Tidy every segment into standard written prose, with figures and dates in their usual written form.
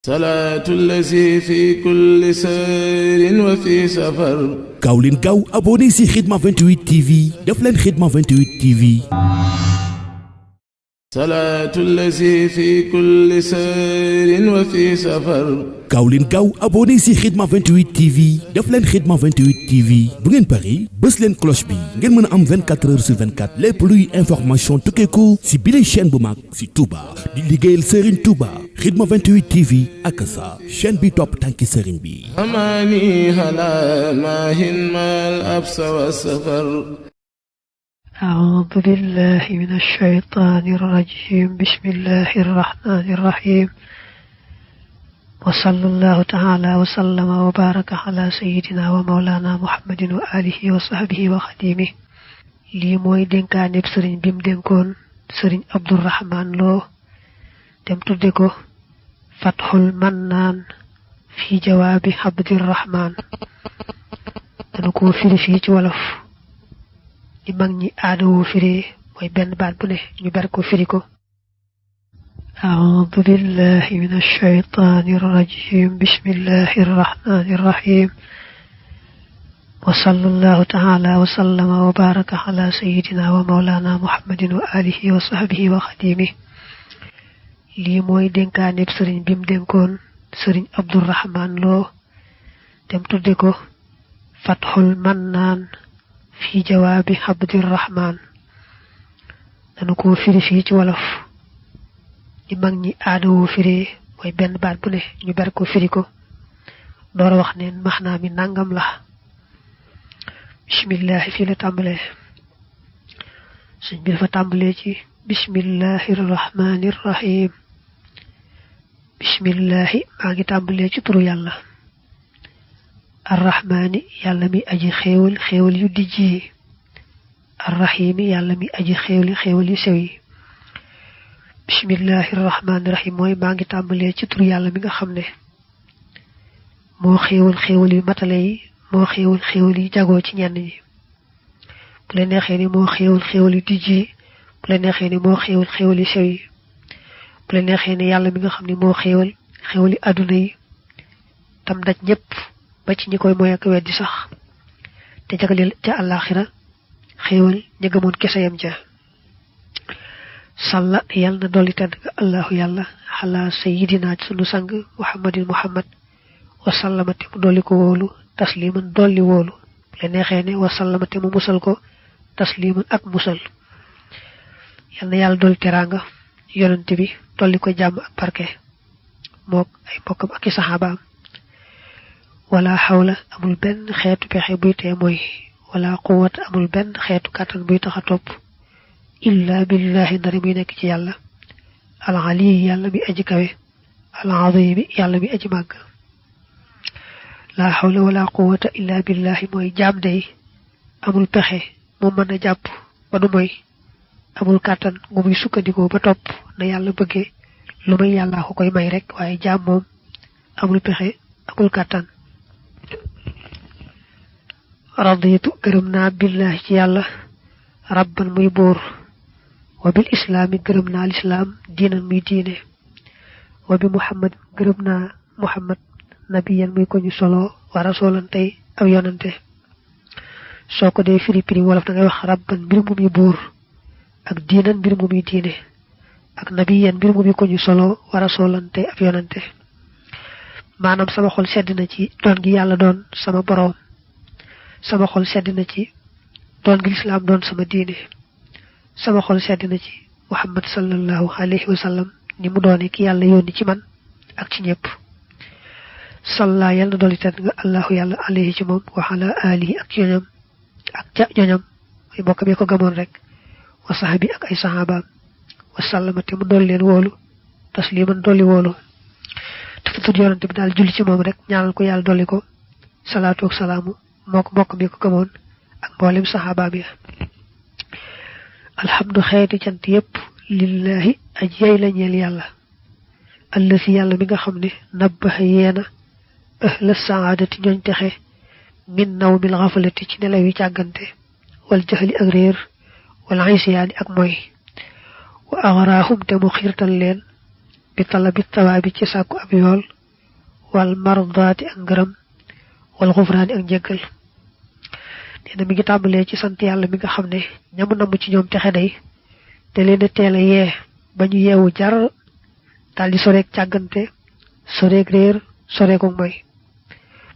salaatu lazi fi kulli sayrin wa fi safar. gaaw leen gaaw abonné si Khidma 28 TV def leen Khidma 28 TV. salaatu lazi fi kulli sayrin wa fi safar. gaaw leen gaaw abonné si Khidma 28 TV def leen Khidma 28 TV bu ngeen pari bës leen cloche bi ngeen mën a am 24 heures sur 24 lépp luy information tukkeeku si bile chaîne bu mag si Touba di liggéeyal Serigne Touba. Khidma 28 TV ak sa chaîne bi topp tànki Serigne bi. amaani ala maahin maal absa wa safar. أعوذ بالله من الشيطان الرجيم بسم الله الرحمن الرحيم وصلى الله تعالى وسلم وبارك على سيدنا ومولانا محمد وآله وصحبه وخديمه lii mooy dénkaaneb sëriñ bi mu dénkoon sëriñ Abdourahman Lo dem tudde ko Fathul Mannaan fi jawaabi Abdirahman dana ko firi fii ci wolof di mag ñi aadawoo firee mooy benn baat bu ne ñu ber ko firi ko a'uudu billahi min ash-shaytaani r-rajiim bismillahi r-rahmaani r-rahiim wa sallallahu ta'ala wa sallama wa baraka ala sayyidina wa mawlana muhammadin wa alihi wa sahbihi wa xadimihi lii mooy dénkaaneb sëriñ bi mu dénkoon sëriñ Abdourahman Lo dem tudde ko Fathul Mannaan fi jawaabi Abdirahman dana ko firi fii ci wolof di mag ñi aadawoo firee mooy benn baat bu ne ñu ber ko firi ko door a wax ne maxnaa mi nangam la bismillahi fii la tàmbalee suñ bi dafa tàmbalee ci bismillahi rahmaani rahim bismillahi maa ngi tàmbalee ci turu yàlla arrahmaani yàlla mi aji xéewal xéewal yu dijj yi arrahimi yàlla mi aji xéewali xéewal yu sew yi bismillahi rahmaani rahim mooy maa ngi tàmbalee ci tur yàlla mi nga xam ne moo xéewal xéewal yu matale yi moo xéewal xéewal yi jagoo ci ñenn ñi bu la neexee ni moo xéewal xéewal yu dijj yi bu la neexee ni moo xéewal xéewal yu sew yi bu la neexee ni yàlla mi nga xam ne moo xéewal xéewal yi àdduna yi tam daj ñëpp ba ci ñi koy mooy ak weddi sax te jagleel ca àllaaxira xéewal ña gëmoon kese yam ca salla yàlla na dolli tedd nga allahu yàlla xalaa sayidina ci sunu sang muhammadin muhammad wasallamate mu dolli ko wóolu tasliman dolli wóolu bu la neexee ne wasallamate mu musal ko tasliman ak musal yàlla na yàlla dolli teraanga yonent bi dolli ko jàmm ak barke mook ay mbokkam ak i saxaabaam wala xawla amul benn xeetu pexe buy tee mooy wala quwwata amul benn xeetu kàttan buy tax a topp illa billahi ndari muy nekk ci yàlla al ali yàlla mi aji kawe al azimi yàlla mi aji màgg la xawla wala quwwata illa billahi mooy jaam day amul pexe mu mën a jàpp ba du mooy amul kàttan gu muy sukkandikoo ba topp na yàlla bëggee lu may yàlla ko koy may rek waaye jaam moom amul pexe amul kàttan raditu gërëm naa billahi ci yàlla rabban muy buur wa bil islaami gërëm naa lislaam diinan muy diine wa bi muhammad gërëm naa muhammad nabiyan muy ko ñu solo wa rasulan tey ab yonante soo ko dee firi firi wolof da ngay wax rabban mbir mu muy buur ak diinan mbir mu muy diine ak nabiyan mbir mu muy ko ñu solo wa rasulan tey ab yonante maanaam sama xol sedd na ci doon gi yàlla doon sama boroom sama xol sedd na ci doon gi lislaam doon sama diine sama xol sedd na ci muhammad sallallahu alayhi wa sallam ni mu doone ki yàlla yónni ci man ak ci ñëpp salla yàlla na dolli tedd nga allahu yàlla alayhi ci moom wa ala alihi ak ñoñam ak ca ñoñam ay bokkam yi ko gëmoon rek wa sahabi ak ay sahabaam wa sallama te mu dolli leen wóolu tasliman dolli wóolu te tudd yonante bi daal julli ci moom rek ñaanal ko yàlla dolli ko salaatu ak salaamu mook mbokk mi ko gëmoon ak mboolem saxaabaam ya alhamdu xeeti cant yépp lillahi aj yey la ñeel yàlla allasi yàlla mi nga xam ne nabbaxa yeena ahla saadati ñooñ texe min nawmil xafalati ci nelaw yi càggante wal jaxli ak réer wal isyaani ak moy wa axraahum te mu xiirtal leen bi talabi tawaabi ci sàkku ab yool wal mardaati ak ngërëm wal xufraani ak njëggal neena mi ngi tàmbalee ci sant yàlla mi nga xam ne ñamu namm ci ñoom texe day te leen a teel a yee ba ñu yeewu jar daal di soreeg càggante soreeg réer soreegu mooy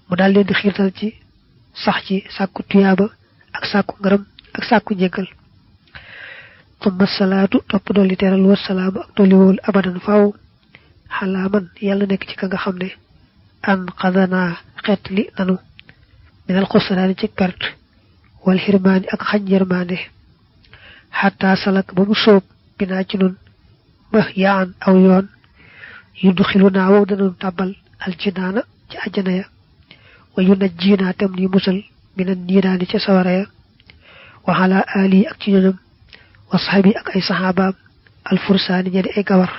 mu daal leen di xiirtal ci sax ci sàkku tuyaaba ak sàkku ngërëm ak sàkku njëggal tumma salaatu topp dolli teral wa salaam ak dolli wóol abadan faw xalaa man yàlla nekk ci ka nga xam ne an xadanaa xeet li nanu minal xusraani ci perte wal xirmaani ak xañ yërmaande xataa salak ba mu sóob binaa ci nun ba yaan aw yoon yuddu xilu naa wow danañu tàbbal aljinaana ci àjjana ya wa yu najjiinaa tam ni musal minan niiraani ca sawara ya waxala ali ak ci ñoñam wa saxabi ak ay saxaabaam alfursaani ña di ay gawar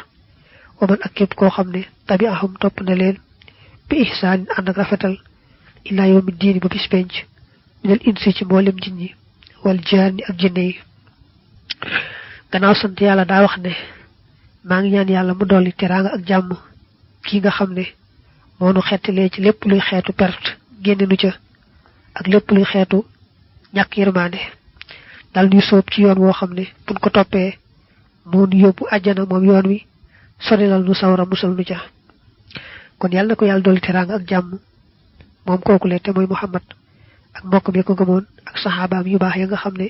wa man ak képp koo xam ne tabi'ahum topp na leen bi ihsaanin ànd ak rafetal ilaa yawmi diini ba bis penc minal insi ci mboolem nit ñi wal jaani ak jinne yi gannaaw sant yàlla daa wax ne maa ngi ñaan yàlla mu dolli teraanga ak jàmm kii nga xam ne moo nu xettalee ci lépp luy xeetu perte génne nu ca ak lépp luy xeetu ñàkk yërmaande dal ñuy sóob ci yoon woo xam ne buñ ko toppee moo nu yóbbu àjjana moom yoon wi sorilal nu sawra musal nu ca kon yàlla na ko yàlla dolli teraanga ak jàmm moom kooku le te mooy Muhammad ak mbokk mi ko gëmoon ak saxaabaam yu baax ya nga xam ne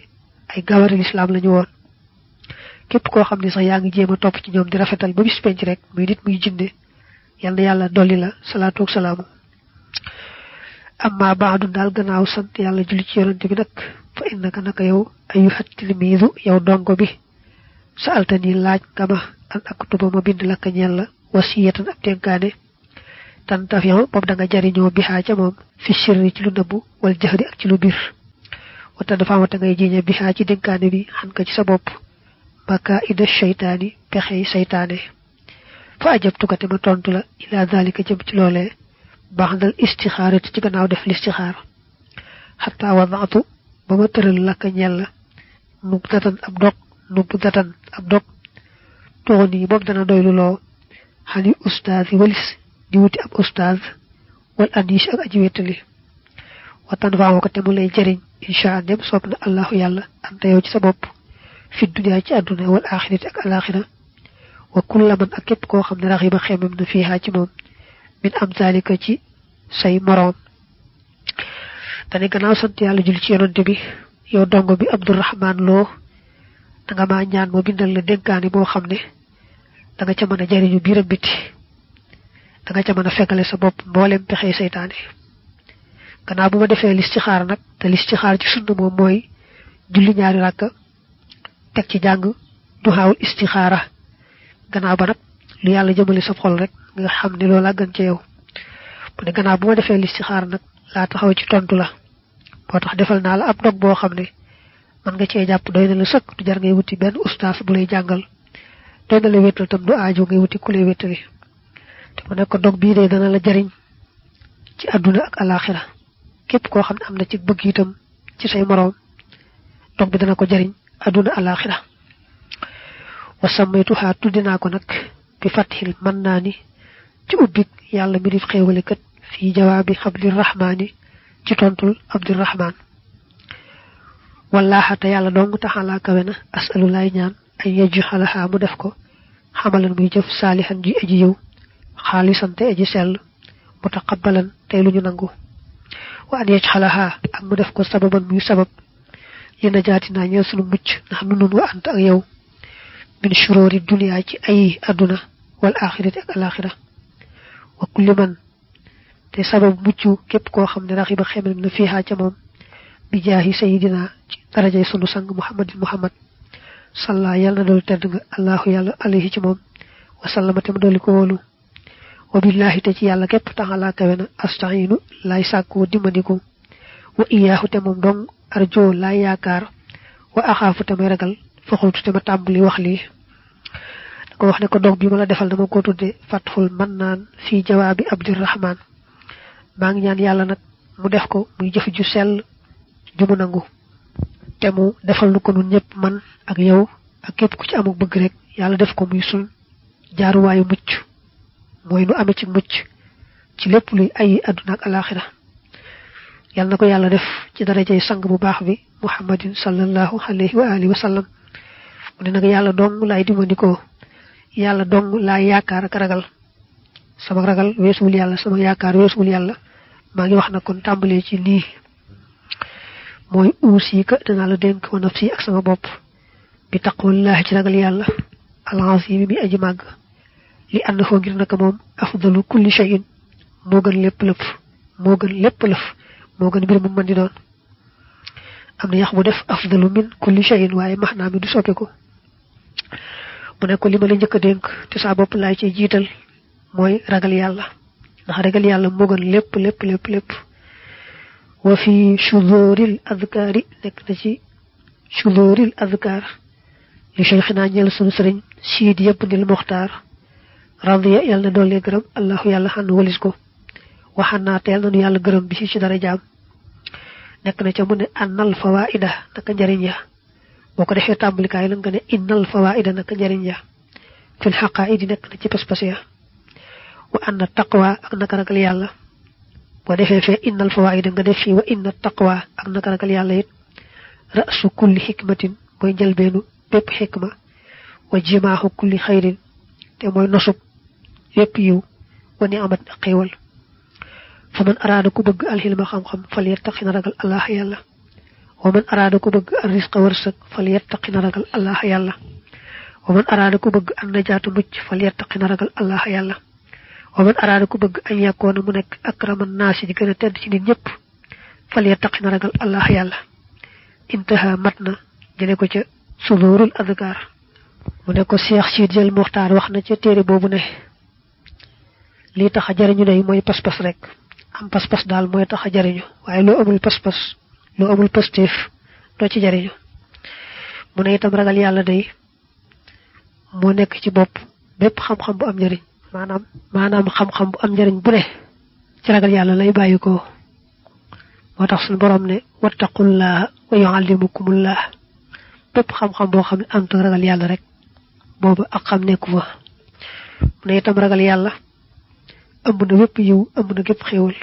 ay gawari lislaam lañu woon képp koo xam ne sax yaa ngi jéem a topp ci ñoom di rafetal ba bis penc rek muy nit muy jinne yal na yàlla dolli la salaatu ak salaamu amma baadu daal gannaaw sant yàlla julli ci yonante bi nag fa innaka naka yow ayyuhat tilmiidu yow dongo bi sa altani laaj nga ma an aktuba ma bind la ka ñeel la wasiyatan ab dénkaane tan tafion boobu da nga jariñoo bixaa ca moom fi sirri ci lu nëbbu wal jahri ak ci lu bir wata dafa amata ngay jiñe bixaa ci dénkaane bi xan ka ci sa bopp maka ida sheytaani pexey seytaane fa ajabtuka te ma tontu la ila dalika jëm ci loolee baxdal istixaarati ci gannaaw def listixaar xataa wadaatu ba ma tëral lakka ñeel la nubdatan ab dog toxon yi boobu dana doylu loo xani ustaaz yi walis di wuti ab ustaaz wal anis ak aji wettali watan faamu ko te mu lay jëriñ insha Allah dem soob na allahu yàlla anta yow ci sa bopp fi dunya ci àdduna wal axirati ak alaxira wa kulla man ak képp koo xam ne raxiba xemam na fiihaa ci moom min am zalika ci say moroom dane gannaaw sant yàlla julli ci yonante bi yow dongo bi Abdourahman Lo da nga maa ñaan moo bindal la dénkaani boo xam ne da nga ca mën a jariñu biir ak biti da nga ca mën a fekkale sa bopp mboolem pexey seytaane gannaaw bu ma defee listixaar nag te listixaar ci sunna moom mooy julli ñaari ràkka teg ci jàng duxaawul istixaara gannaaw ba nag lu yàlla jëmale sa xol rek nga xam ne loolu gën ci yow bu ne gannaaw bu ma defee listixaar nag laa taxaw ci tontu la moo tax defal naa la ab dog boo xam ne man nga cee jàpp doy na la sëkk du jar ngay wuti benn ustaas bu lay jàngal doy na la wéttal tam du aajo ngay wuti ku lay wéttali te mu ne ko dog bii de dana la jariñ ci àdduna ak alaxira képp koo xam ne am na ci bëgg itam ci say moroom dog bi dana ko jariñ àdduna alaxira wa sammaytuha tuddinaa ko nag bi fathil mën naa ni ci ubbik yàlla mi di xéewale kat fii jawaabi Abdirahmaani ci tontul Abdirahmaan wallaaha te yàlla dong taxalaa kawe na asalu laay ñaan ay yajxalaha mu def ko xamalan muy jëf saalihan ji aji yow xaalisan te aji sell mutaqabbalan tey lu ñu nangu wa an yajxalaha ak mu def ko sababan muy sabab li najaatinaa ñeel sunu mucc ndax nu nun wa ant ak yow min shuroori dunya ci ay adduna wal axirati ak alaxira wa kulli man te sabab mucc képp koo xam ne raxiba xemem na fiihaa ca moom bi jaahi sayidina ci darajay sunu sang muhammad salla yàlla na doolu tedd nga allahu yàlla alayhi ci moom wasallama te mu dooli ko wóolu wa billahi te ci yàlla képp taxalaa kawe na astainu laay sàkkoo dimbandiku wa iyaahu te moom dong arjo laay yaakaar wa axaafu te may ragal faxultu te ma tàmbali wax lii da ko wax ne ko dog bi ma la defal dama ko tudde fatxul mannaan fii jawaabi Abdirahmaan maa ngi ñaan yàlla nag mu def ko muy jëf ju sell ju mu nangu te mu defal nu ko nun ñëpp man ak yow ak képp ku ci amuk bëgg rek yàlla def ko muy sun jaaruwaayu mucc mooy nu amee ci mucc ci lépp luy ay àdduna ak alaxira yàlla na ko yàlla def ci darajay sang bu baax bi muhammadin sallallahu alayhi wa alihi wa sallam mu ne nag yàlla dong laay dimandikoo yàlla dong laa yaakaar ak ragal sama ragal weesuwul yàlla sama yaakaar weesuwul yàlla maa ngi wax na kon tàmbalee ci lii mooy uusika danaa la dénk wa nafsi ak sama bopp bi taqwallahi ci ragal yàlla al-azim bi aji màgg li annahu ngir naka moom afdalu kulli shay'in moo gën lépp lëf moo gën lépp lëf moo gën mbir mu mën di doon am na yax bu def afdalu min kulli shay'in waaye maxnaa mi du soppiku mu ne ko li ma la njëkk a dénk te saa bopp laay ci jiital mooy ragal yàlla ndax ragal yàlla moo gën lépp lépp lépp lépp wa fi shuduril adkaari nekk na ci shuduril adkaar li cheikhina ñeel sunu sëriñ siid yëpp nil muxtaar radiya yàlla na doole gërëm allahu yàlla xan walis ko waxaan naa teel nanu yàlla gërëm bi ci dara jaam nekk na ca mu ne annal fawaida naka njariñ ya boo ko defee tàmbalikaay la nga ne innal fawaida naka njariñ ya fil xaqaidi nekk na ci pas-pas ya wa anna taqwa ak naka ragal yàlla boo defee fee innal fawaida nga def fii wa inna taqwa ak naka ragal yàlla it rasu kulli xikmatin mooy njëlbeenu bépp xikma wa jimaaxu kulli xayrin te mooy nosub yépp yiw wa ni amat ak xéewal fa man araada ku bëgg alxilma xam-xam fal yattaqi na ragal allah yàlla wa man araada ku bëgg al risqa wërsëg fal yattaqi na ragal allah yàlla wa man araada ku bëgg an najaatu mucc fal yattaqi na ragal allah yàlla wa man araada ku bëgg an yakkoona mu nekk akraman naasi di gën a tedd ci nit ñëpp fal yattaqi na ragal allah yàlla intaha mat na jële ko ca sudurul adkaar mu ne ko Cheikh Siid Jël Muxtaar wax na ca téere boobu ne lii tax a jariñu day mooy pas-pas rek am pas-pas daal mooy tax a jariñu waaye loo amul pas-pas loo amul pastéef doo ci jariñu mu ne itam ragal yàlla day moo nekk ci bopp bépp xam-xam bu am njariñ maanaam xam-xam bu am njariñ bu ne ci ragal yàlla lay bàyyi ko moo tax suñu borom ne wattaqullaha wa yuallimukumullah bépp xam-xam boo xam ne am ta ragal yàlla rek boobu ak xam nekku fa mu ne itam ragal yàlla ëmb na wépp yiw ëmb na gépp xéewal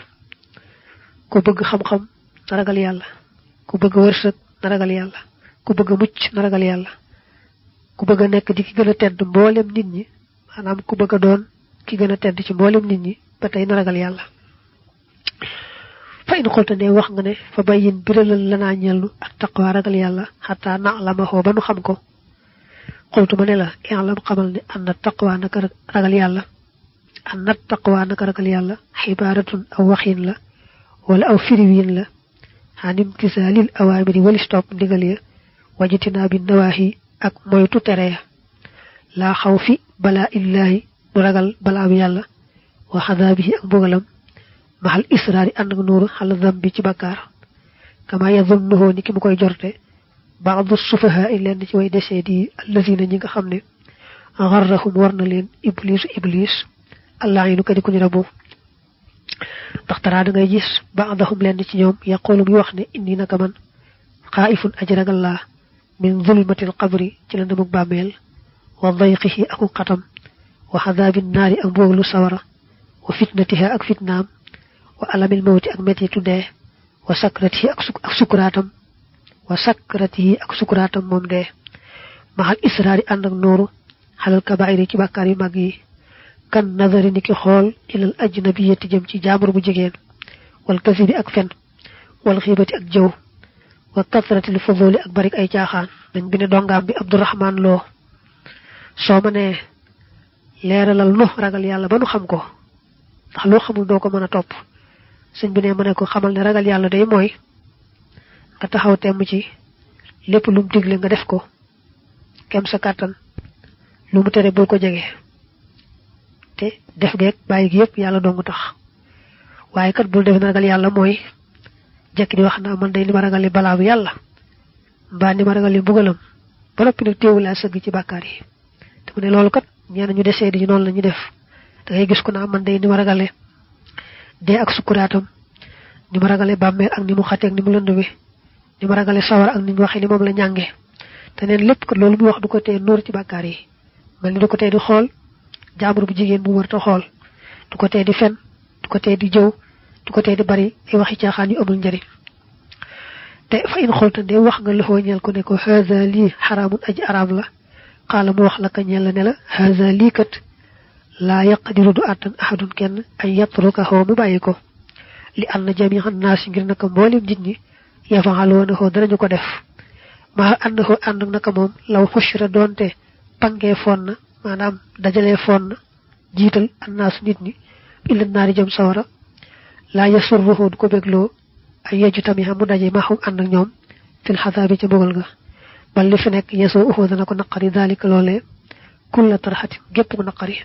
ku bëgg xam-xam na ragal yàlla ku bëgg wërsëg na ragal yàlla ku bëgg mucc na ragal yàlla ku bëgg a nekk di ki gën a tedd mboolem nit ñi maanaam ku bëgg a doon ki gën a tedd ci mboolem nit ñi ba tey na ragal yàlla fa in xulta ne wax nga ne fa bayyin biralal lanaa ñellu ak taqwa ragal yàlla xataa na'lamahu ba nu xam ko xultu ma ne la i'lam xamal ne anna taqwa naka ragal yàlla anna taqwa naka ragal yàlla xibaaratun aw waxin la wala aw firiwiin la xan imtisaalil awaamiri walis topp ndigal ya wajitinaa bi nawaahi ak moytu tere ya laa xaw fi balaa illaahi du ragal balaa bi yàlla wa xadaabihi ak mbugalam maxal israari ànd ak nuuru xala zambi ci bakkaar kama yazunnuhu ni ki mu koy jorte baadu sufahaa i lenn ci way desee di allazina ñi nga xam ne xarrahum war na leen iblis allah yi nu ko di ku ñu rabu ndax taraa da ngay gis baadahum lenn ci ñoom yaqulu muy wax ne indi naka man xaaifun aji ragal laa min zulmatil qabri ci la ndamuk bàmmeel wa dayqihi aku xatam wa xadaabin naari ak mbugalu sawara wa fitnatiha ak fitnaam wa alamil mawti ak mettitu dee wa sakratihi ak sukuraatam moom dee maxal israari ànd ak nooru xalal kabaayiri ci bàkkaar yu mag yi kan nazari ni ki xool ilal ajnabiyati jëm ci jaamur bu jigéen wal kasibi ak fen wal xiibati ak jëw wa kasratil fuduli ak barik ay caaxaan dañ bi ne dongaam bi Abdourahman Lo soo ma ne leeralal nu ragal yàlla ba nu xam ko ndax loo xamul doo ko mën a topp sëñ bi ne ma ne ko xamal ne ragal yàlla day mooy nga taxaw temm ci lépp lu mu digle nga def ko kem sa kàttan lu mu tere bul ko jege te def geeg bàyyi gi yëpp yàlla dong tax waaye kat bul def na ragal yàlla mooy jekki di wax naa man day ni ma ragali balaa bu yàlla mbaa ni ma ragali mbugalam ba noppi nag téewu laa sëgg ci bàkkaar yi te mu ne loolu kat ñenn ñu desee di ñu noonu la ñu def da ngay gis ko naa man day ni ma ragale dee ak sukkuraatam ni ma ragale bàmmeel ak ni mu xatee ak ni mu lëndëme ni ma ragale sawar ak ni mu waxee ni moom la ñànge te neen lépp kat loolu muy wax du ko tee nóor ci bàkkaar yi mel ni du ko tee di xool jaambur bu jigéen bu wër ta xool du ko tee di fen du ko tee di jëw du ko tee di bari ay waxi caaxaan yu amul njariñ te fa in xolta de wax nga loxoo ñeel ko ne ko haza lii xaraamun aji araam la xaala mu wax la ka ñeel la ne la haza lii kat laa yaqdiru du àttan ahadun kenn ay yatrukahu mu bàyyi ko li anna jami'an naas ngir naka mboolem nit ñi yafa'alunahu danañu ko def ma annahu ànd naka moom law xushira doonte pangee foon na maanaam dajalee foon na jiital annaas nit ñi illa naari jëm sawara laa yasurruhu du ko bégloo ay yejju tamit mu daje maxum ànd ak ñoom fil xasaabi ca bëggal ga bal li fi nekk yesoo uxoo dana ko naqari daalika loolee kulla tarxatin gépp ko naqari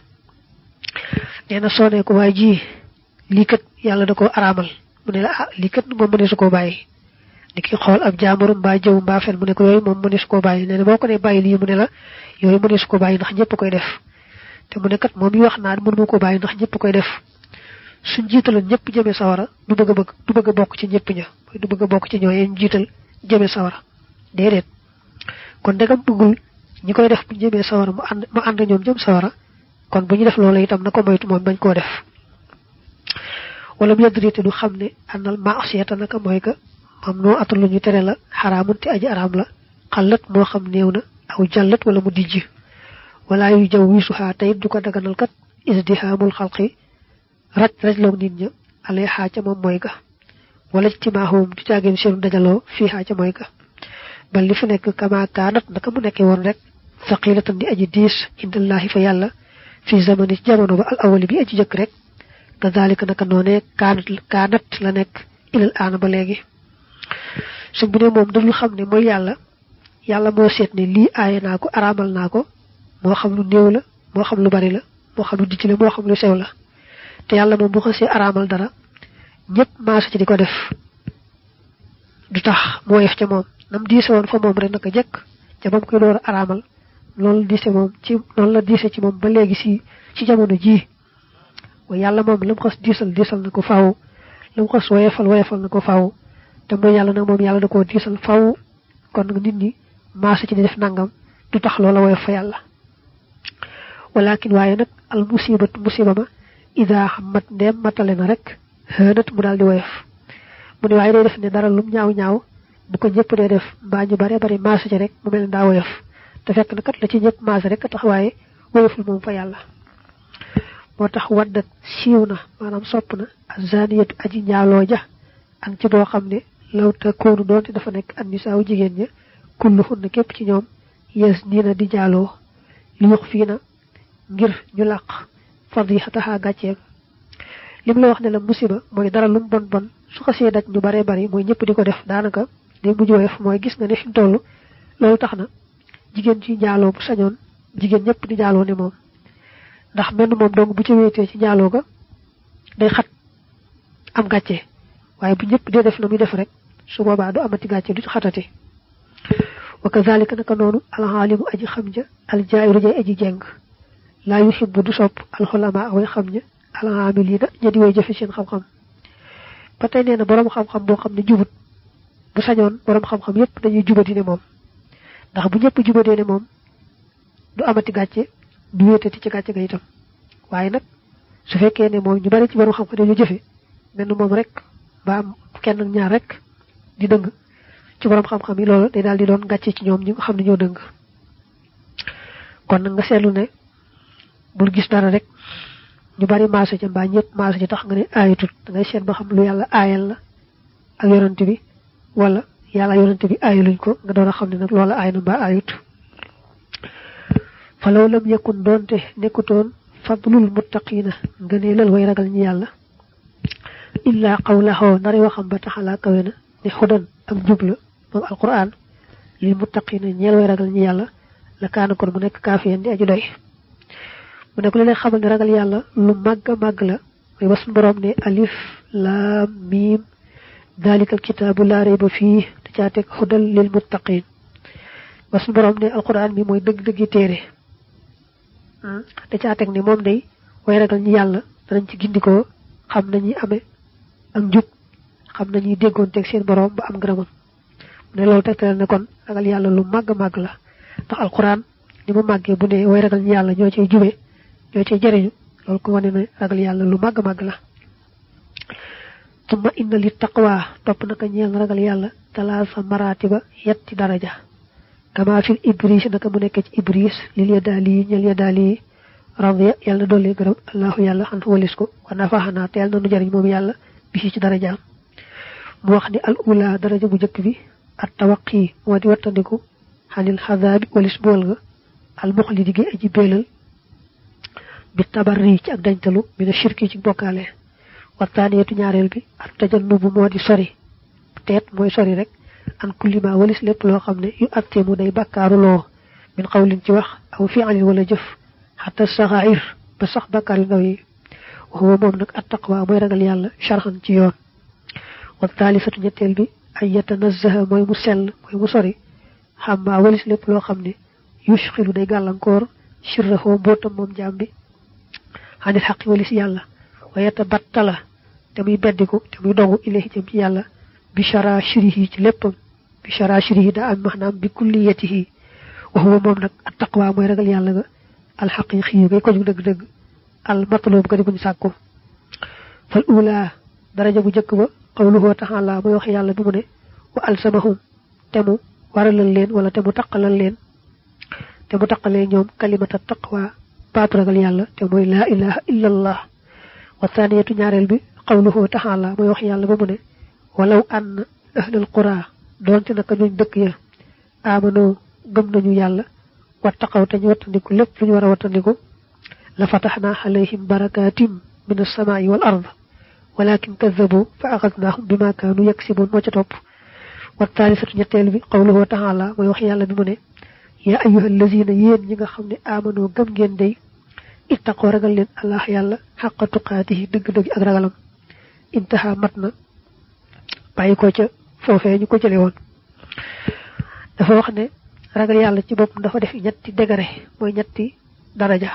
nee na soo ne ko waaye ji lii kat yàlla da koo araamal mu ne la ah lii kat moom mu ne su koo bàyyi ni ki xool ab jaamuru mbaa jëw mbaa fen mu ne ko yooyu moom mu ne su koo bàyyi nee na boo ko ne bàyyi lii mu ne la yooyu mu ne su ko bàyyi ndax ñëpp koy def te mu ne kat moom yi wax naa mënu ma ko bàyyi ndax ñëpp koy def suñ jiitaloon ñëpp jëmee sawara du bëgg a bokk ci ñëpp ña du bëgg a bokk ci ñooy ñu jiital jëmee sawara déedéet kon ndegam bëggul ñi koy def bu jëmee sawara mu ànd ñoom jëm sawara kon bu ñu def loolu itam na ko moytu moom bañ koo def wala mu yadrite du xam ne àndal maasiyata naka mooy ka moom noo atul lu ñu tere la xaraamun te aji araam la xalat moo xam néew na aw jàllat wala mu dijj wala yu jaw wiisuxaa tayit du ko daganal kat isdihaamul xalqi raj loog nit ña alay xaa ca moom mooy ga wala ci maaxoom du caageen seenu dajaloo fii xaa ca mooy ga bal li fi nekk kama kaanat naka mu nekkee woon rek saqilatan di aji diis indallaahi fa yàlla fi zamani jamono ba al awali bi aji jëkk rek kazalika naka noonee kaanat la nekk ilal aana ba léegi suñ bu ne moom dañu xam ne mooy yàlla moo seet ne lii aaye naa ko araamal naa ko moo xam lu néew la moo xam lu bari la moo xam lu dijj la moo xam lu sew la te yàlla moom bu xasee araamal dara ñëpp maasa ci di ko def du tax moo yef ca moom nam diise woon fa moom rek naka jekk ca ba mu koy door a araamal loolu diise moom ci noonu la diise ci moom ba léegi ci jamono jii wa yàlla moom la mu xas diisal na ko faaw la mu xas woyefal na ko faaw te mooy yàlla nag moom yàlla da koo diisal faaw kon nit ñi maasa ci di def nangam du tax loola woyof fa yàlla walakin waaye nag al musiba ma ida mat ndeem matale na rek xënat mu daal di woyof mu ne waaye day def ne dara lum ñaaw bu ko ñëpp dee def mbaa ñu bare bari maasa ci rek mu mel ne daa woyof te fekk na kat la ci ñëpp maasa rek tax waaye woyoful moom fa yàlla moo tax waddat siiw na maanaam sopp na azaniyatu aji njaaloo ja an ci boo xam ne law ta koonu doonte dafa nekk an nisaaw jigéen ña kulluhun na képp ci ñoom yees nii na di njaaloo li wax fii na ngir ñu làq fadixataha gàcceem lim la wax ne la musiba mooy dara lum bon su xasee daj ñu baree bari mooy ñëpp di ko def daanaka day mujj woyof mooy gis nga ne fi mu toll loolu tax na jigéen ci njaaloo bu sañoon jigéen ñëpp di njaaloo ne moom ndax menn moom dong bu ci wéetee ci njaaloo ga day xat am gàcce waaye bu ñëpp dee def na muy def rek su boobaa du amati gàcce du ci xatati wa kazalika naka noonu alxaalimu aji xam ja aljaayiru jay aji jeng laa yuhibbu du sopp alxulama way xam ña alxaamiliina ña di way jëfe seen xam-xam ba tey nee na boroom xam-xam boo xam ne jubut bu sañoon boroom xam-xam yépp dañuy jubati ne moom ndax bu ñëpp jubatee ne moom du amati gàcce du wéetati ci gàcce ga itam waaye nag su fekkee ne moom ñu bari ci boroom xam-xam dañu jëfe mel moom rek ba am kenn ak ñaar rek di dëng ci boroom xam-xam yi loolu day daal di doon gàcce ci ñoom ñi nga xam ne ñoo dëng kon nag nga seetlu ne bul gis dara rek ñu bari maasa ca mbaa ñëpp maasa ci tax nga ne aayatut da ngay seet ba xam lu yàlla aayal la ak yonante bi wala yàlla yonante bi aayaluñ ko nga doon a xam ne nag loola aay na mbaa aayut fa law lam yakun doonte nekkutoon fadlul muttaqina nga ne lal way ragal ñi yàlla illa qawlaxoo nari waxam ba taxalaa kawe na ne xudan ak jubla moom alquran lil muttaqina ñeel way ragal ñi yàlla la kaana kon mu nekk kaafiyan di aju doy mu ne ku leen xamal ne ragal yàlla lu màgg a màgg la mooy ba suñu borom ne alif laam miim daalikal kitaabu laa rayba fii te caa teg xudal lil muttaqin ba suñu borom ne alquran mi mooy dëgg-dëggi téere te caa teg ne moom day way ragal ñi yàlla danañ ci gindikoo xam nañuy amee ak njub xam nañuy déggoonteeg seen borom ba am ngërëmam mu ne loolu tegtal ne kon ragal yàlla lu màgg a màgg la ndax alquran ni mu màggee bu ne way ragal ñi yàlla ñoo cay jube ñoo cay jëriñu loolu ko wane ne ragal yàlla lu màgg màgg la tuma inna li taqwa topp naka ñeel na ragal yàlla talaasa maratiba yetti daraja kama fil ibris naka mu nekk ci ibris lil yadaali ñeel yadaali radiya yàlla dolli gërëm allahu yàlla xan walis ko wa nafaxanaa te yàlla na nu jariñ moom yàlla bi ci darajaam mu wax ni al ula daraja bu jëkk bi at tawaqi moo di wattandiku xanil xadaabi walis bool ga al muxlidi gi aji beelal bi tabarri ci ak dañtalu mina shirki ci bokkaale waxtaaniyatu ñaareel bi ak tajannubu moo di sori teet mooy sori rek an kullima walis lépp loo xam ne yu atteemu day bàkkaaru loo min xawlin ci wax aw fi'lin wala jëf xata saxair ba sax bàkkaar yu ndaw yi waxuwa moom nag at taqwa mooy ragal yàlla sharxan ci yoon wa taalisatu ñetteel bi ay yatanazaha mooy mu sell mooy mu sori xamma walis lépp loo xam ne yushxilu day gàllankoor shirrahu mbootam moom jaam bi xanil xaqi walis yàlla wa yatabattala te muy beddiku te muy dogu ilayhi jëm ci yàlla bi shara shirihi ci léppam bi shara shirihi daa am maanaam bi kulliyatihi wa huwa moom nag at taqwa mooy ragal yàlla ga alxaqiqi yi ngay ko jug dëgg-dëgg al matlub ga di buñ sàkku fal ula daraja bu jëkk ba qawluhu ta'ala mooy wax yàlla bi mu ne wa alsamahum te mu waralal leen wala te mu taqalee ñoom kalimata taqwa baatu ragal yàlla te mooy laa ilaha illa allah wa thaniyatu ñaareel bi qawluhu ta'ala mooy wax yàlla ba mu ne walaw anna ahlal qura doonte naka ñuñ dëkk ya amano gëm nañu yàlla wattaqaw te ñu wattandiku lépp lu ñu war a wattandiku la fataxna alayhim barakatim min as-samaa'i wal ard walakin kazzabu fa axadnahum bima kaanu yaksibun moo ca topp wa thalithatu ñetteel bi qawluhu ta'ala mooy wax yàlla bi mu ne yaa ayyuhal lazina yéen ñi nga xam ne amano gëm ngeen day ittaqoo ragal leen allah yàlla xaqa tuqaatihi dëgg-dëgg ak ragalam intaha mat na bàyyi ko ca foofee ñu ko jële woon dafa wax ne ragal yàlla ci boppam dafa def ñetti degré mooy ñetti daraja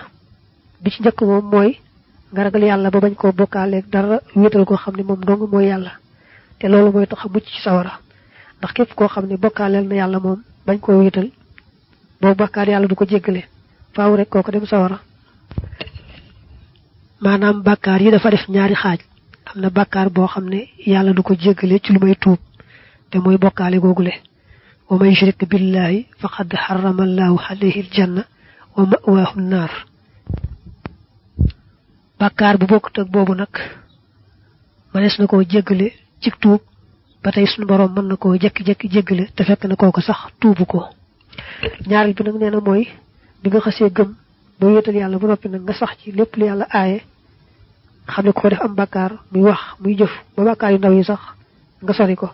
bi ci njëkk moom mooy nga ragal yàlla ba bañ koo bokkaaleeg dara wéetal koo xam ne moom dong mooy yàlla te loolu mooy tax a mucc ci sawara ndax képp koo xam ne bokkaaleel na yàlla moom bañ koo wéetal boo bàkkaar yàlla du ko jéggale faaw rek kooko dem sawara maanaam bàkkaar yi dafa def ñaari xaaj am na bàkkaar boo xam ne yàlla du ko jéggale ci lu may tuub te mooy bokkaale googule wa man yushrik billahi faqad harrama allahu alayhi aljanna wa ma'waahu nnaar bàkkaar bu bokkut ak boobu nag mënees na koo jéggale ci tuub ba tey suñu boroom mën na koo jekki-jekki jéggale te fekk na kooku sax tuubu ko ñaareel bi nag nee na mooy bi nga xasee gëm ba wéetal yàlla ba noppi nag nga sax ci lépp lu yàlla aaye nga xam ne ko def am bàkkaar muy wax muy jëf ba bàkkaar yu ndaw yi sax nga sori ko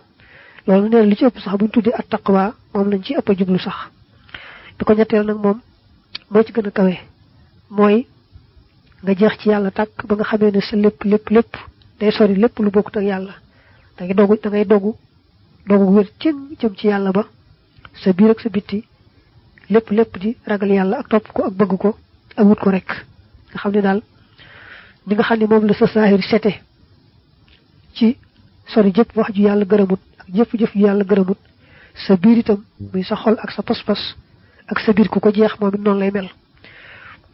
loolu nee na li ci ëpp sax buñ tuddee at taqwa moom lañ ci ëpp a jublu sax bi ko ñetteel nag moom moo ci gën a kawe mooy nga jeex ci yàlla tàkk ba nga xamee ne sa lépp day sori lépp lu bokkut ak yàlla da ngay dogu wér jëm ci yàlla ba sa biir ak sa bitti lépp di ragal yàlla ak topp ko ak bëgg ko ak wut ko rek nga xam ne daal ni nga xam ne moom la sa saahir sete ci sori jëpp wax ju yàlla gërëmut ak jëf ju yàlla gërëmut sa biir itam muy sa xol ak sa pas-pas ak sa biir ku ko jeex moom it noonu lay mel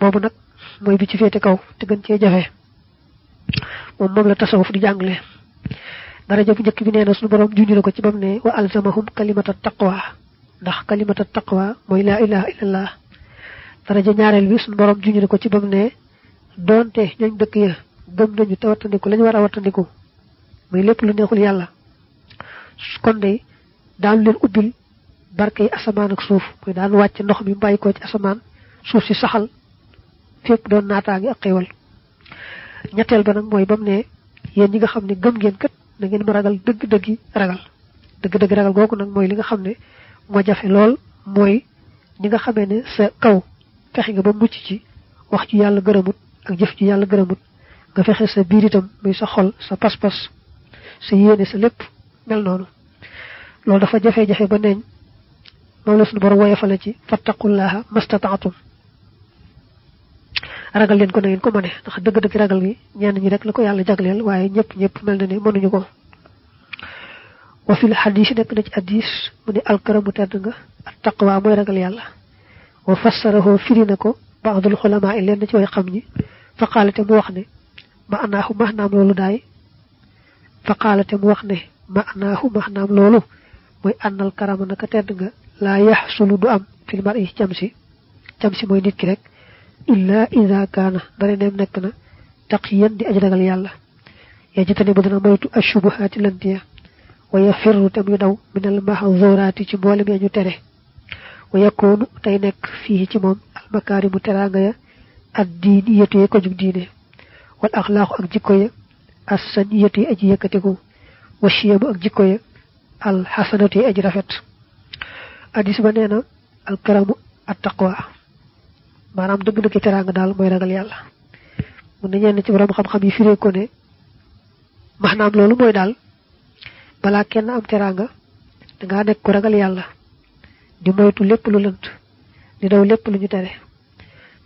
boobu nag mooy bi ci féete kaw te gën cee jafe moom la tasawuf di jàngale daraja bu njëkk bi nee na suñu borom junj na ko ci bam ne wa alzamahum kalimata taqwa ndax kalimata taqwa mooy laa ilaha illallah daraja ñaareel bi suñu borom junj na ko ci bam ne doonte ñooñ dëkk ya gëm nañu te wattandiku lañu war a wattandiku muy lépp lu neexul yàlla kon day daan leen ubbil barke yi asamaan ak suuf muy daan wàcc ndox mi bàyyi ko ci asamaan suuf si saxal fépp doon naataangi ak xéewal ñetteel ba nag mooy bam ne yéen ñi nga xam ne gëm ngeen kat na ngeen ma ragal dëgg-dëggi ragal googu nag mooy li nga xam ne moo jafe lool mooy ñi nga xamee ne sa kaw fexe nga ba mucc ci wax ju yàlla gërëmut ak jëf ju yàlla gërëmut nga fexe sa biir itam muy sa xol sa pas-pas sa yéene sa lépp mel noonu loolu dafa jafe-jafe ba neeñ moom la suñu borom woyofale ci fattaqullaha mastata'tum ragal leen ko na ngeen ko mëne ndax dëgg-dëgg ragal gi ñenn ñi rek la ko yàlla jagleel waaye ñëpp mel na ne mënuñu ko wa fil xadis nekk na ci hadis mu ne alkaramu tedd nga at taqwa mooy ragal yàlla wa fassarahu firi na ko ba'dul xulamaa yi leen na ci way xam ñi fa qaalate mu wax ne maanaam loolu daay fa qaalate mu wax ne maanaam loolu mooy ànnal karama naka tedd nga laa yaxsulu du am fil mar'i camsi mooy nit ki rek illa ida kaana dara neem nekk na taqiyan di aj ragal yàlla yajtani bu dana moytu ashubuhaati lantiya wa yafirru tam yu daw minal mahzuraati ci mboolem ya ñu tere wa yakunu tey nekk fii ci moom almakaarimu teraanga ya addiiniyatu ya ko jug diine wal axlaaqu ak jikko ya assaniyatu ya aji yëkkatiku wa shiyamu ak jikko ya alxasanatu ya aji rafet hadis ba nee na alkaramu attaqwa maanaam dëgg-dëgg teraanga daal mooy ragal yàlla mun na ñenn ci borom xam-xam yi firee ko ne maanaam loolu mooy daal balaa kenn am teraanga dangaa nekk ko ragal yàlla di moytu lépp lu lënt di daw lépp lu ñu tere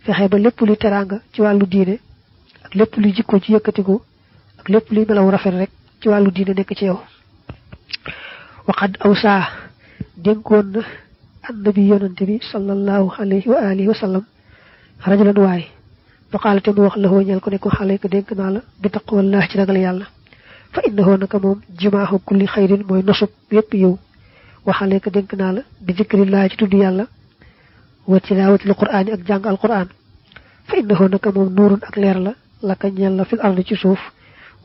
fexe ba lépp luy teraanga ci wàllu diine ak lépp luy jikko ci yëkkatiku ak lépp luy melaw rafet rek ci wàllu diine nekk ci yow waqad awsaa dénkoon na annabi yonante bi sallallahu alayhi wa alihi wa sallam rajulan waay fa qaalate mu wax la ñeel ko ne ko xale ko dénk naa la bi taqwallah ci ragal yàlla fa innahu naka moom jimaahu kulli xayrin mooy nosub yépp yow waxale ko dénk naa la bi zikrillah ci tudd yàlla wa tilaawatil qur'aan ak jàng alqur'aan fa innahu naka moom nuurun ak leer la laka ñeel la fil ardi ci suuf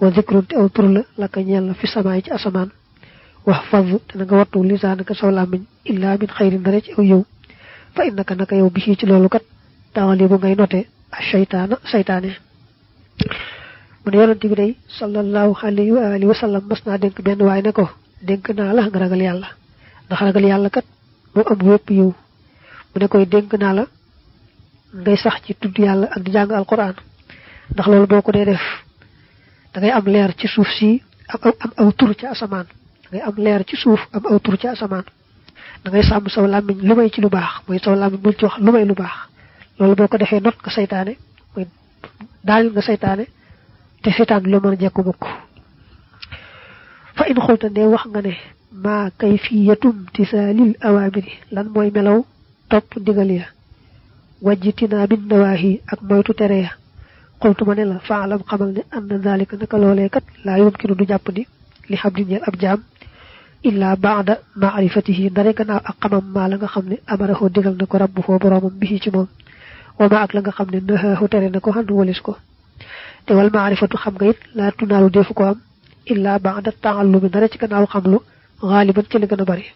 wa zikrun te aw tur la laka ñeel la fi samaay ci asamaan wax faz te na nga wattu lisaanaka saw làmmiñ illaa min xayrin dara ci aw yow fa innaka naka yow bi ci loolu kat taxali bu ngay note a saytaane mu ne yonent bi day sallallahu alayhi wa alihi wa sallam mas naa dénk benn waay ne ko dénk naa la nga ragal yàlla ndax ragal yàlla kat moo am wépp yiw mu ne koy dénk naa la ngay sax ci tudd yàlla ak di jàng alquran ndax loolu boo ko dee def da ngay am leer ci suuf si am aw tur ci asamaan da ngay am leer ci suuf am aw tur ci asamaan da ngay sàmm saw làmmiñ lu may ci lu baax mooy saw làmmiñ bul ci wax lu may lu baax loolu boo ko defee not nga saytaane mooy daal nga saytaane te saytaan loo mën a jekku mukk fa in xulta ne wax nga ne maa kayfiyatum tisaalil awaamiri lan mooy melaw topp ndigal ya wajjitinaa bin nawaahi ak moytu tere ya xultu ma ne la faalam xamal ne anna daalika naka loolee kat laa yumkinu du jàpp ni li xam di ñeel ab jaam illaa baada maarifatihi ndare gannaaw ak xamam maa la nga xam ne amarahoo digal na ko rabbu foo boroomam bi ci moom wama ak la nga xam ne naxaahu tere na ko xandu walis ko te wal maarifatu xam nga it laa tunaalu defu ko am illaa baada taallumi ndare ci gannaaw xamlu xaaliban ci li gën a bari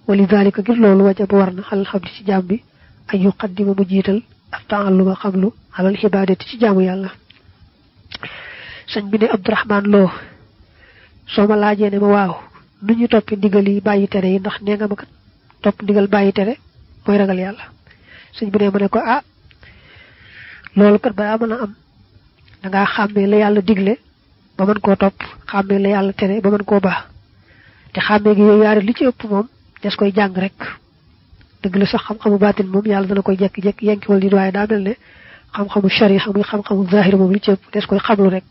wali daalika ngir loolu wajab war na xalal xam di ci jaam bi ay yuqaddima mu jiital ak taalluma xamlu xalal xibaadati ci jaamu yàlla sëñ bi ne Abdourahman Lo soo ma laajee ne ma waaw nu ñu toppi ndigal yi bàyyi tere yi ndax nee nga ma kat topp ndigal bàyyi tere mooy ragal yàlla sëñ bi ne ma ne ko loolu kat balaa mën a am dangaa xàmmee la yàlla digle ba mën koo topp xàmmee la yàlla tere ba mën koo baax te xàmmee gi yooyu yaari li ci ëpp moom des koy jàng rek dëgg la sax xam-xamu baatin moom yàlla dana koy jekki-jekki yenkiwal nit waaye daa mel ne xam-xamu shariha muy xam-xamu zahir moom li ci ëpp des koy xamlu rek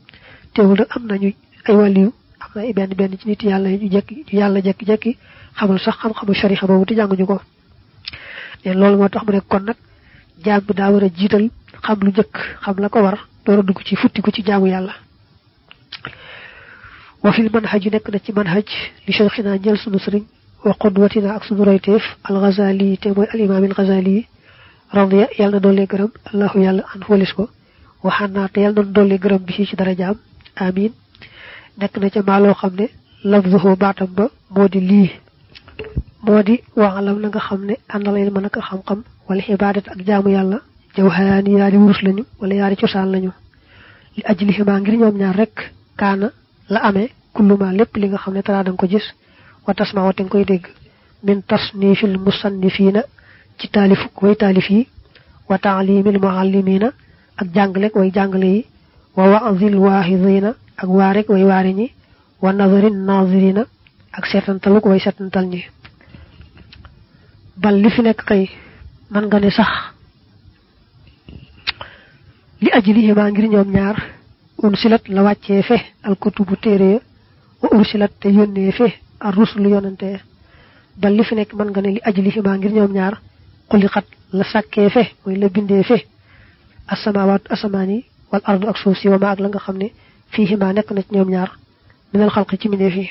teewul nag am nañu ay wàlliyu am na ay benn ci nit yàlla ñu yàlla jekki-jekki xamul sax xam-xamu shariha boobu te jànguñu ko leen loolu moo tax mu ne kon nag jaam bi daa war a jiital xam lu njëkk xam la ko war door a dugg ci futtiku ci jaamu yàlla wa fil manhaj nekk na ci manhaj li cheikhina ñel sunu sëriñ wa qudwatina ak sunu royteef al-Ghazali te mooy al-imam al-Ghazali radiya yàlla na doole gërëm allahu yàlla an walis ko waxaan te yàlla na doole gërëm bi ci darajaam amin nekk na ca maa loo xam ne lafzuhu baatam ba moo di lii moo di waalam na nga xam ne àndal ilma naka xam-xam wala xibadat ak jaamu yàlla jawharaani yaari wurus lañu wala yaari cosaan lañu li ajlihima ngir ñoom ñaar rek kaana la amee kulluma lépp li nga xam ne taraa danga ko gis wa tasma wa te nga koy dégg min tasnifil musannifiina ci taalif way taalif yi wa taalimil muallimina ak jàngalek way jàngale yi wa wa'zil waahidiina ak waarek way waare ñi wa nazarin nazirina ak seetantaluk way seetantal ñi bal li fi nekk kay man nga ne sax li ajlihima ngir ñoom ñaar unsilat la wàccee fe alkutubu téere wa ursilat te yónnee fe ar rusulu yonante bal li fi nekk man nga ne li ajlihima ngir ñoom ñaar xuliqat la sàkkee fe mooy la bindee fe asamawaat asamaan yi wal ardu ak suuf si wa ma ak la nga xam ne fiihima nekk na ci ñoom ñaar minal xalqi ci mbindeef yi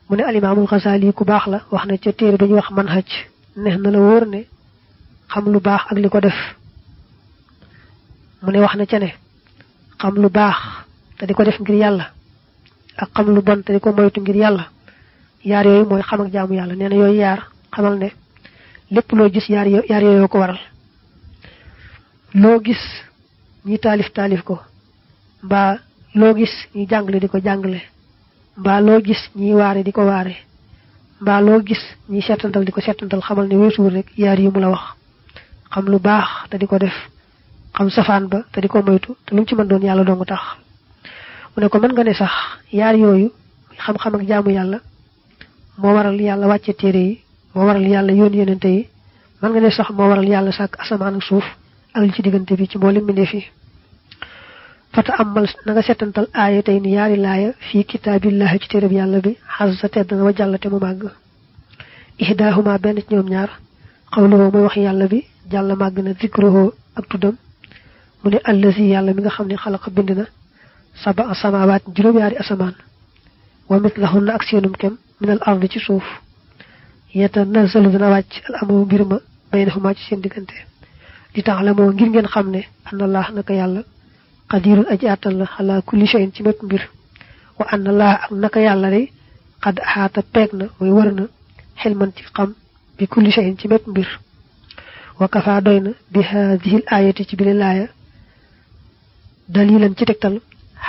mu ne alimaamul Xasaali ku baax la wax na ca téere ba ñuy wax manhaj neex na la wóor ne xam lu baax ak li ko def mu ne wax na ca ne xam lu baax te di ko def ngir yàlla ak xam lu bon te di ko moytu ngir yàlla yaar yooyu mooy xam ak jaamu yàlla nee na yooyu yaar xamal ne lépp loo gis yaar yooyu ko waral loo gis ñi taalif ko mbaa loo gis ñi jàngale di ko jàngale mbaa loo gis ñi waare di ko waare mbaa loo gis ñi seetantal di ko seetantal xamal ne weesuwul rek yaar yi mu la wax xam lu baax te di ko def xam safaan ba te di ko moytu te lu mu ci mën doon yàlla dong tax mu ne ko mën nga ne sax yaar yooyu xam-xam ak jaamu yàlla moo waral yàlla wàcce téere yi moo waral yàlla yónni yonente yi mën nga ne sax moo waral yàlla sàkk asamaan ak suuf ak li ci diggante bi ci mboolem mbindeef yi fata amal na nga seetantal aaya tey ni yaari laaya fii kitaabillahi ci téereb yàlla bi xas sa tedd na wa jàllate mu màgg ihdaahuma benn ci ñoom ñaar xawluhu mooy wax yàlla bi jàll màgg na zikruhu ak tuddam mu ne allazi yàlla mi nga xam ne xalaqa bind na saba samawaat juróom-yaari asamaan wa mislahunna ak seenum kem minal ardi ci suuf yatanazzalu dana wàcc al amru mbir ma baynahuma ci seen diggante di ta'lamu ngir ngeen xam ne anallah naka yàlla qadirun aji àttan la ala kulli shay'in ci bépp mbir wa anallah ak naka yàlla day qad ahaata peeg na mooy wër na xilman ci xam bi kulli shay'in ci bépp mbir wa kafa doy na bi haadihi l ayati ci bile laaya dalilan ci tegtal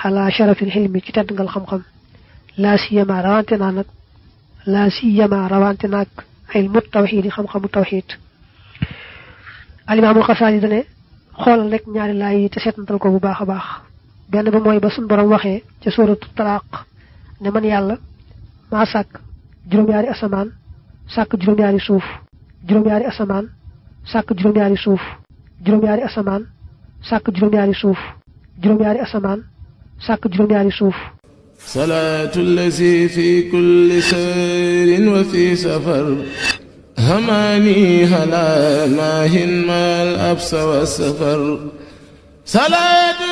xalaa sharafil xilmi ci tedd ngal xam-xam laa siyama rawante naag ilmu tawxiid yi xam-xamu tawxiid alimaamul Xasaali dane xoolal rek ñaari laay yi te seetantal ko bu baax a baax benn ba mooy ba suñ borom waxee ca suuratu talaaq ne man yàlla maa sàkk juróom-yaari asamaan sàkk juróom-yaari suuf juróom-yaari asamaan sàkk juróom-yaari suuf juróom-yaari asamaan sàkk juróom-yaari suuf juróom-yaari asamaan sàkk juróom-yaari suuf salaatu allazi fi kulli sayrin wa fi safar hamaani hala maahin maal absa wa safar salaatu